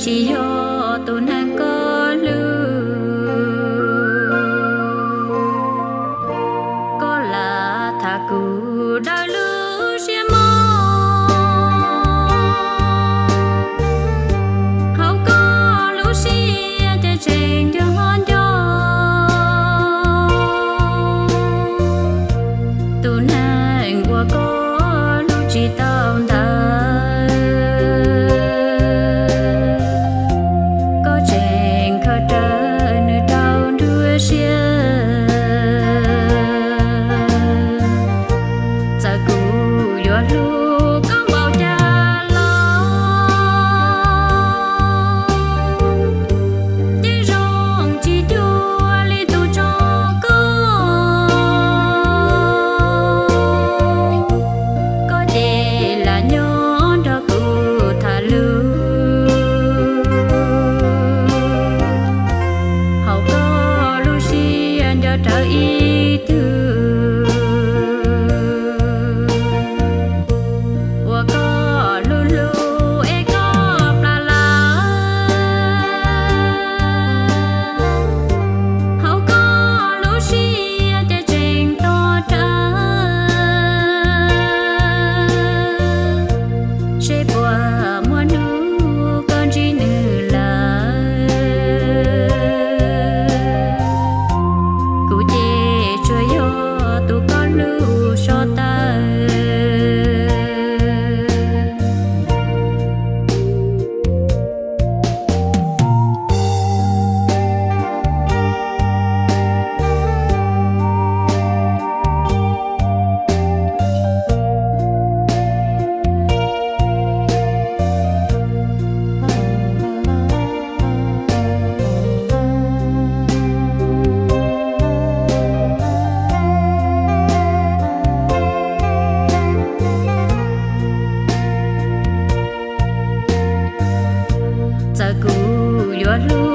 Tsis yog tus neeg koj hlub, koj lam tham kuv daws lub siab mog. Hauv koj lub siab ces tseem nco nco tus neeg uas koj hlub tsis tau ntawd. Koj tseem khaws rawv nws rau nruab siab. Txawm kuv yuav hlub koj npaum cas los, ces zoo tsis cuag li tus tso koj. Koj ces lam nyob nrog kuv tham lus. Hauv koj lub siab nco rawv ib tug uas koj hlub hlub es koj plam lawm. Hauv koj lub siab ces tseem tos rawv, seb puas muaj hnub koj ntsib nws lawm. Kuv ces tsuas yog tus koj hlub so tawm. Txawm kuv yuav hlub